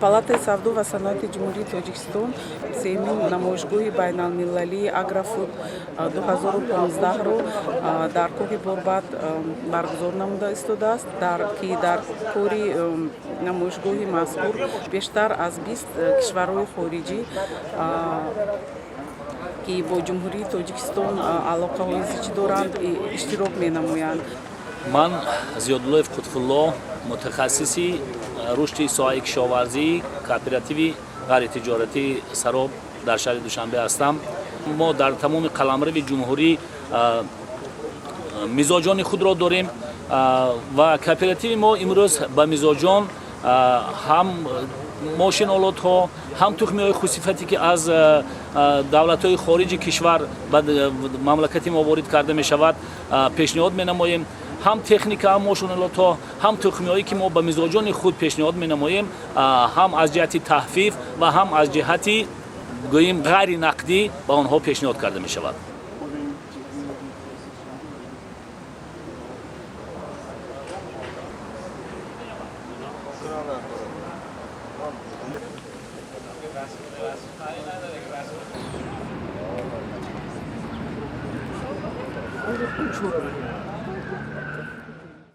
Палатаи савдо ва саноати Ҷумҳурии Тоҷикистон сеюмин намоишгоҳи байналмилалии «Агрофуд 2015-ро дар кӯҳи Борбад баргузор намуда истодааст, ки дар кори намоишгоҳи мазкур бештар аз 20 кишварҳои хориҷӣ, ки бо Ҷумҳурии Тоҷикистон алоқаҳои зич доранд, иштирок менамоянд. Ман Зиёдуллоев Қутфулло, мутахассиси рушди соҳаи кишоварзии кооперативи ғайритиҷоратии «Сароб» дар шаҳри Душанбе ҳастам. Мо дар тамоми қаламрави ҷумҳурӣ мизоҷони худро дорем ва кооперативи мо имрӯз ба мизоҷон ҳам мошинолотҳо, ҳам тухмиҳои хусифате, ки аз давлатҳои хориҷи кишвар ба мамлакати мо ворид карда мешавад, пешниҳод менамоем. Ҳам техника, ҳам мошинолотҳо, ҳам тухмиҳое, ки мо ба мизоҷони худ пешниҳод менамоем, ҳам аз ҷиҳати таҳфиф ва ҳам аз ҷиҳати, гӯем, ғайри нақдӣ ба онҳо пешниҳод карда мешавад.